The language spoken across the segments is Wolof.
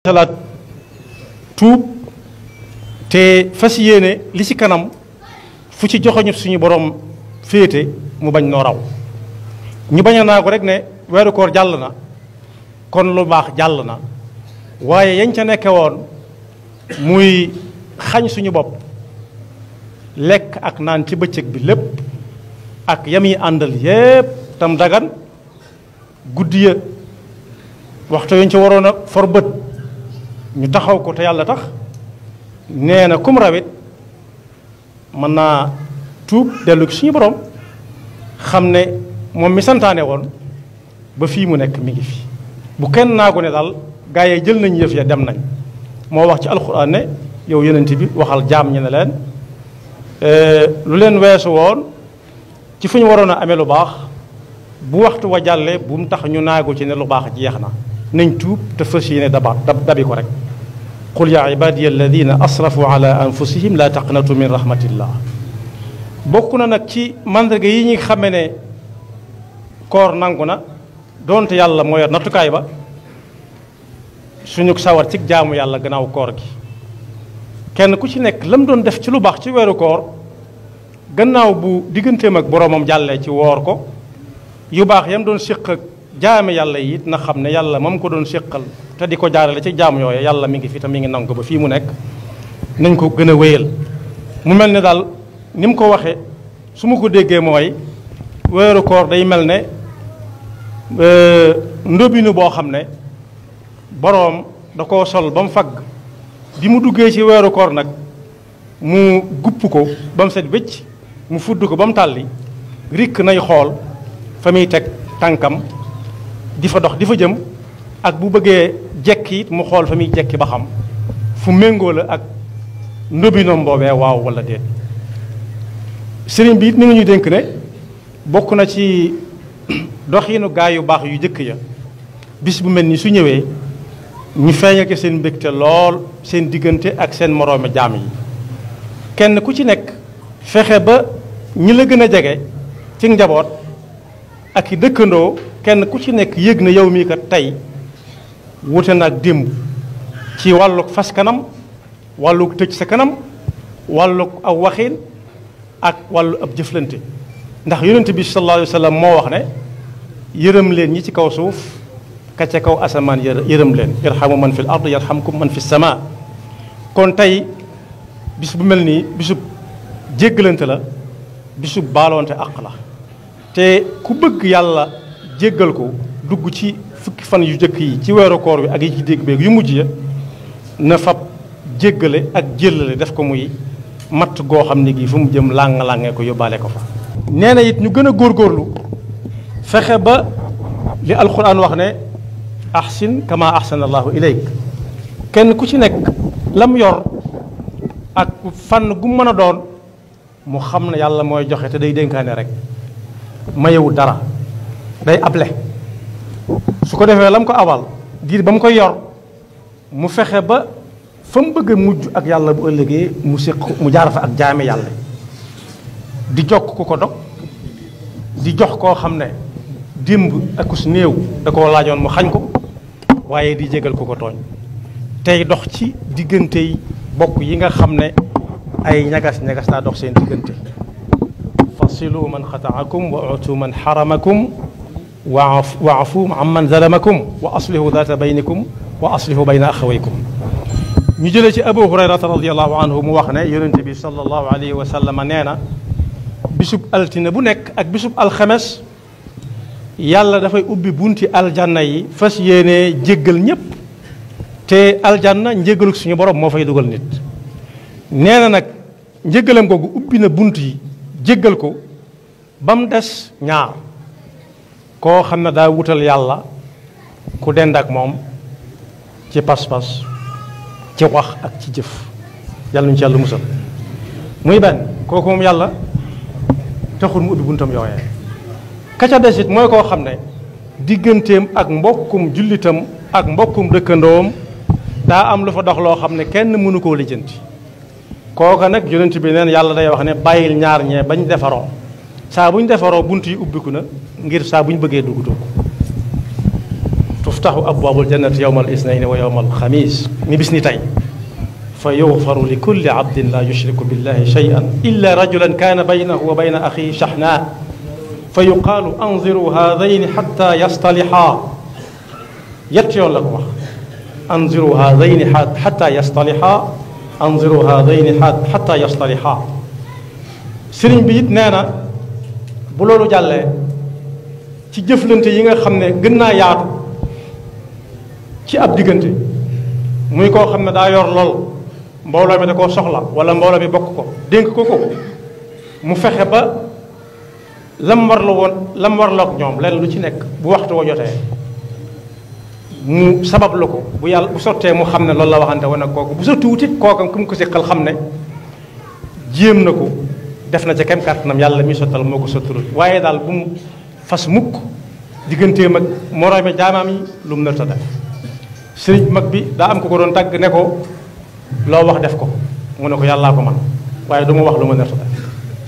salaat tuub te fas yéene li ci kanam fu ci joxoñu suñu borom féete mu bañ noo raw ñu bañ a naa ko rek ne weeru koor jàll na kon lu baax jàll na waaye yañ ca nekke woon muy xañ suñu bopp lekk ak naan ci bëccëg bi lépp ak yam yi àndal yépp tam dagan guddi ya waxtu yañ ci waroon a for bët ñu taxaw ko te yàlla tax nee na kum rawit mën naa tuub dellu ci suñu borom xam ne moom mi santaane woon ba fii mu nekk mi ngi fi bu kenn naa ko ne daal gaa yi jël nañ yëf ya dem nañ moo wax ci alxuraan ne yow yonent bi waxal jaam ñi ne leen lu leen weesu woon ci fu ñu waroon a amee lu baax bu waxtu wa jàllee bu mu tax ñu naagu ci ne lu baax jeex na nañ tuub te fas yéene dabi ko rek qul yaa ibadiya alladina asrafu ala anfusihim la taqnatu min rahmatillah bokk na nag ci mandarga yi ñi xame ne koor nangu na doonte yàlla moo yor nattukaay ba suñu sawar ci jaamu yàlla gannaaw koor gi kenn ku ci nekk lam doon def ci lu baax ci weeru koor gannaaw bu digganteem ak boroomam jàllee ci woor ko yu baax yam doon séq ak jaame yàlla yi it na xam ne yàlla moom ko doon séqal te di ko jaarale ci jaamu yooyu yàlla mi ngi fi te mi ngi nangu ba fii mu nekk nañ ko gën a wéyal mu mel ne daal ni mu ko waxee su ma ko déggee mooy weeru koor day mel ne ndóbinu boo xam ne boroom da koo sol ba mu fagg bi mu duggee ci weeru koor nag mu gupp ko ba mu set wécc mu fudd ko ba mu tàlli rikk nay xool fa muy teg tànkam di fa dox di fa jëm ak bu bëggee jekki it mu xool fa muy jekki ba xam fu méngoo la ak ndóbinoom boobee waaw walla déet sëriñ bi it mi ngi ñuy dénk ne bokk na ci doxinu gaa yu baax yu jëkk ya bis bu mel ni su ñëwee ñu feeñal ko seen mbégte lool seen diggante ak seen moroomi jaam yi kenn ku ci nekk fexe ba ñi la gën a jege ci njaboot ak i dëkkandoo kenn ku ci nekk yëg na yow mii kat tey wute na ak démb ci wàlluk fas kanam wàlluk tëj sa kanam wàlluk aw waxin ak wàllu ab jëflante ndax yonent bi sallallahu alayhi wa sallam moo wax ne yërëm leen ñi ci kaw suuf ka ca kaw asamaan yërëm leen irhamu man fil ard yarhamkum man fi sama kon tey bis bu mel nii bisub jéggalante la bisub baaloonte àq la te ku bëgg yàlla jéggal ko dugg ci fukki fan yu jëkk yi ci weeru koor bi ak yi ci dégg beeg yu mujj ya na fab jéggale ak jéllale def ko muy matt goo xam ne gi fu mu jëm làng-làngee ko yóbbaale ko fa nee na it ñu gën a góorgóorlu fexe ba li alquran wax ne ahsin kama ahsana allahu ilayk kenn ku ci nekk lam yor ak fànn gu mën a doon mu xam ne yàlla mooy joxe te day dénkaane rek mayewu dara day able su ko defee lam ko awal diir ba mu koy yor mu fexe ba fa mu bëgg a mujj ak yàlla bu ëllëgee mu séq mu jaar fa ak jaame yàlla di jokk ku ko dog di jox koo xam ne démb ak us néew da koo laajoon mu xañ ko waaye di jégal ku ko tooñ tey dox ci diggante yi bokk yi nga xam ne ay ñagas-ñagas daa dox seen diggante fasilu man xataakum wa utu man xaramakum wa afu an man zalamakum wa aslihu data baynikum wa aslihu bayna axawaykum ñu jëlee ci abu hurayrata radiallahu anhu mu wax ne yonente bi sallallahu alayhi wa sallam nee na bisub altine bu nekk ak bisub alxames yàlla dafay ubbi bunti aljanna yi fas yéene jéggal ñépp te aljanna njéggaluk suñu borom moo fay dugal nit nee na nag njéggalam googu ubbi na bunt yi jéggal ko ba mu des ñaar koo xam ne daa wutal yàlla ku dend ak moom ci pas-pas ci wax ak ci jëf yàlla ñu ci yàlla musal muy benn kooku moom yàlla taxul mu ubbi buntam yooyee ka ca des it mooy koo xam ne digganteem ak mbokkum jullitam ak mbokkum dëkkandoom daa am lu fa dox loo xam ne kenn mënu koo lijjanti kooka nag yonent bi neen yàlla day wax ne bàyyil ñaar ñee bañ defaroo saa bu ñu defaroo bunt yi ubbiku na ngir saa bu ñu bëggee dugg tuftaxu abwaabul jannati yowma al isnaini wa yowma al xamis ni bis ni tey fa yuxfaru li kulli abdin la yushriku billahi shay'an illa rajulan kaana baynahu wa bayna axihi shaxnaa fa yuqaalu anziru haadayni xatta yastalixaa yett yoon la ko wax anziru haadayni xatta yastalixaa anziru haadayni xatta yastalixaa sëriñ bi it nee na bu loolu jàllee ci jëflante yi nga xam ne gën naa yaatu ci ab diggante muy koo xam ne daa yor lool mbooloo mi da koo soxla wala mbooloo mi bokk ko dénk ko mu fexe ba lam warloo ak ñoom lenn lu ci nekk bu waxtu wa jotee mu sabab la ko bu yàlla bu sottee mu xam ne loolu la waxante woon ak kooku bu sotti wutit kooka ku mu ko siqal xam ne jéem na ko def na ca kem kàttanam yàlla mi sottal moo ko sottalul waaye daal bu mu fas mukk digganteem ak moroomi jaamaam yi lu mu nërta def sëriñ bu mag bi daa am ko ko doon tàgg ne ko loo wax def ko mu ne ko yàllaa ko man waaye du ma wax lu ma nërta def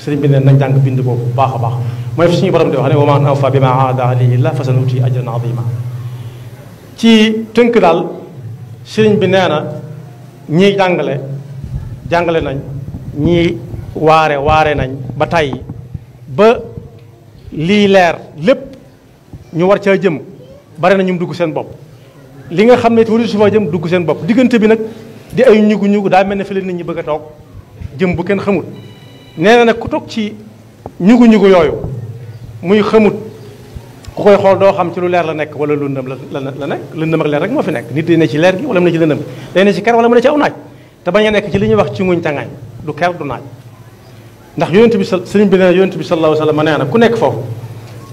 sëriñ bi ne nañ jàng bind boobu baax a baax mooy fi suñu borom di wax ne wa man awfa bima aada alayhi illa fa sanuti ajran azima ci tënk daal sëriñ bi nee na ñiy jàngale nañ ñii waare nañ ba tàyyi ba lii leer lépp ñu war caa jëm bare na ñu dugg seen bopp li nga xam ne wari su fa jëm dugg seen bopp diggante bi nag di ay ñugu daa mel ne fi la nit ñi bëgg a toog jëm bu kenn xamut nee na nag ku toog ci ñugu yooyu muy xamut ku koy xool doo xam ci lu leer la nekk wala lëndëm la nekk lëndëm ak leer rek moo fi nekk nit day ne ci leer gi wala mu ne ci lëndëm day ne ci ker wala mu ne ci aw naaj te bañ a nekk ci li ñuy wax ci nguñ tàngaañ du ker du naaj ndax yonent bi sëriñ bi nee na yonent bi sallallahu alayhi wa sallam nee na ku nekk foofu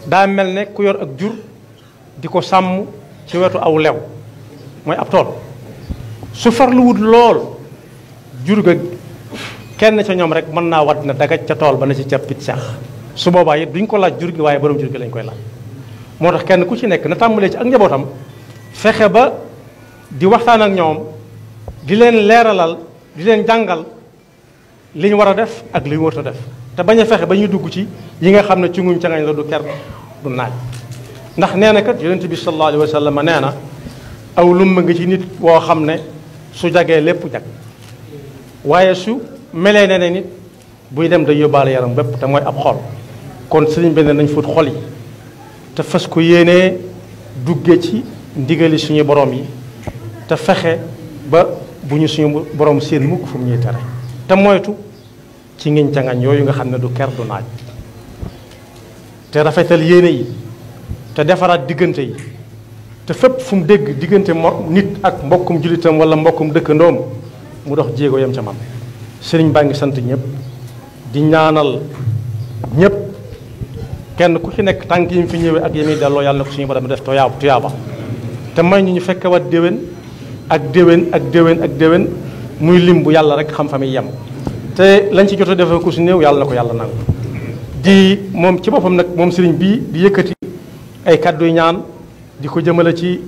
daa mel ne ku yor ak jur di ko sàmm ci wetu aw lew mooy ab tool su farluwut lool jur ga kenn ca ñoom rek mën naa wat na dagaj ca tool ba na ci cappit seex su boobaa it duñ ko laaj jur gi waaye borom jur gi lañ koy laaj moo tax kenn ku ci nekk na tàmbalee ci ak njabootam fexe ba di waxtaan ak ñoom di leen leeralal di leen jàngal li ñu war a def ak li ñu warut a def te bañ a fexe ba ñuy dugg ci yi nga xam ne ci nguñ ca ngañ la du ker du naaj ndax nee na kat yonent bi sallallahu alayhi wa sallam nee na aw lumba nga ci nit woo xam ne su jagee lépp jag waaye su melee ne nit buy dem day yóbbaale yaram bépp te mooy ab xol kon sëriñ bi ne nañ fóot xol yi te fas ko yéenee dugge ci ndigali suñu borom yi te fexe ba bu ñu suñu borom seen mukk fu mu ñuy tere te moytu ci ngiñ ca ngañ yooyu nga xam ne du ker du naaj te rafetal yéene yi te defaraat diggante yi te fépp fu mu dégg diggante nit ak mbokkum jullitam wala mbokkum dëkkandoom mu dox jéego yam ca man sëriñ baa ngi sant ñëpp di ñaanal ñëpp kenn ku ci nekk tànk yi mu fi ñëwee ak yi muy delloo yàlla na ko suñu borom def tuyaaba te may ñu fekkewaat déwén ak déwén muy lim bu yàlla rek xam fa muy yem te lañ ci jot a defee ko su néew yàlla na ko yàlla nangu di moom ci boppam nag moom sëriñ bii di yëkkati ay kàdduy ñaan di ko jëmale ci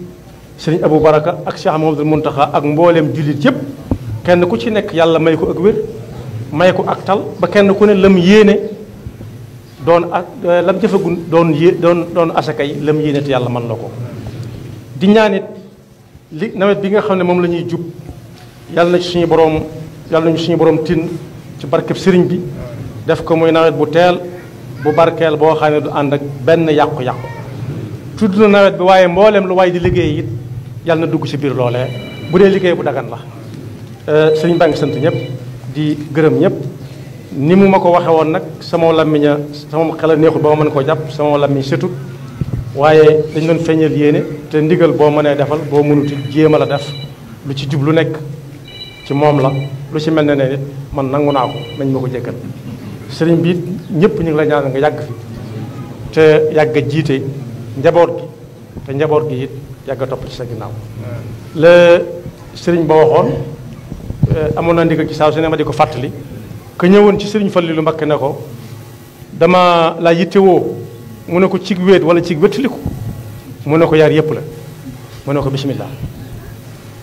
sëriñ Abou Baraka ak Cheikh Mouhamadoul Mountakha ak mbooleem jullit yëpp kenn ku ci nekk yàlla may ko ak wér may ko ak tal ba kenn ku ne lam yéene doon ak lam jëfagun doon asaka yi lam yéene te yàlla mën la ko di ñaanit li nawet bi nga xam ne moom la ñuy jub yàlla na ci suñu borom yàlla nañu suñu borom tin ci barkeb sëriñ bi def ko muy nawet bu teel bu barkeel boo xam ne du ànd ak benn yàqu-yàqu tudd na nawet bi waaye mbooleem lu waay di liggéey it yàlla na dugg ci biir loolee bu dee liggéey bu dagan la sëriñ baa ngi sant ñëpp di gërëm ñëpp ni mu ma ko waxe woon nag sama lammiña sama xel a neexul ba ma mën koo jàpp sama lammiñ setut waaye dañ doon feeñal yéene te ndigal boo mënee defal boo mënuti jéem a la def lu ci jub lu nekk ci moom la lu ci mel ne nit man nangu naa ko nañ ma ko jéggal sëriñ bi ñëpp ñu ngi la ñaan nga yàgg fi te yàgg a jiite njaboot gi te njaboot gi it yàgg a topp ci sa ginnaaw la sëriñ ba waxoon amoon na ndigal ci saa su ne ma di ko fàttali ka ñëwoon ci sëriñ Fallilu Mbakke ne ko dama la yittewoo mu ne ko cig wéet wala cig wéttaliku mu ne ko yaar yëpp la mu ne ko bismillah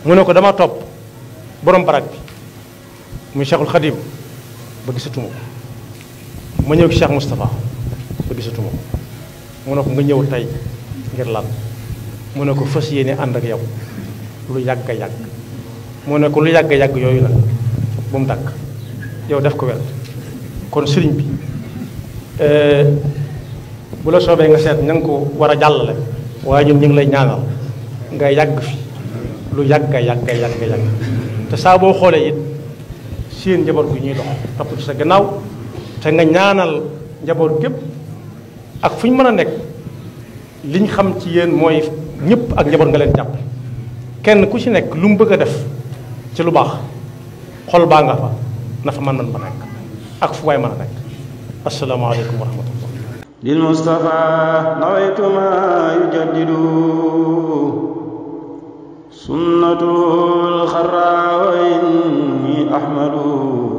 mu ne ko dama topp borom barak bi muy Cheikhul Khadim ba gisatuma ko ma ñëw ci Cheikh Moustapha ba gisatuma ko mu ne ko nga ñëw tey ngir lan mu ne ko fas yéene ànd ak yow lu yàgg yàgg mu ne ko lu yàgg yàgg yooyu nag bu mu dakk yow def ko wet kon sëriñ bi bu la soobee nga seet ña nga ko war a jàllale waaye ñun ñu ngi lay ñaanal nga yàgg fi lu yàgg yàgg te saa boo xoolee it seen njaboot gu ñuy dox topp ci sa gannaaw te nga ñaanal njaboot gépp ak fu ñu mën a nekk liñ xam ci yéen mooy ñëpp ak njaboot nga leen jàpp kenn ku ci nekk lu mu bëgg a def ci lu baax xol baa nga fa na fa mën ba nekk ak fu waay mën a nekk asalaamaaleykum wa rahmatullah lil Mustafa nawaytu ma yujaddidu sunnatul xarra wa inni ahmadu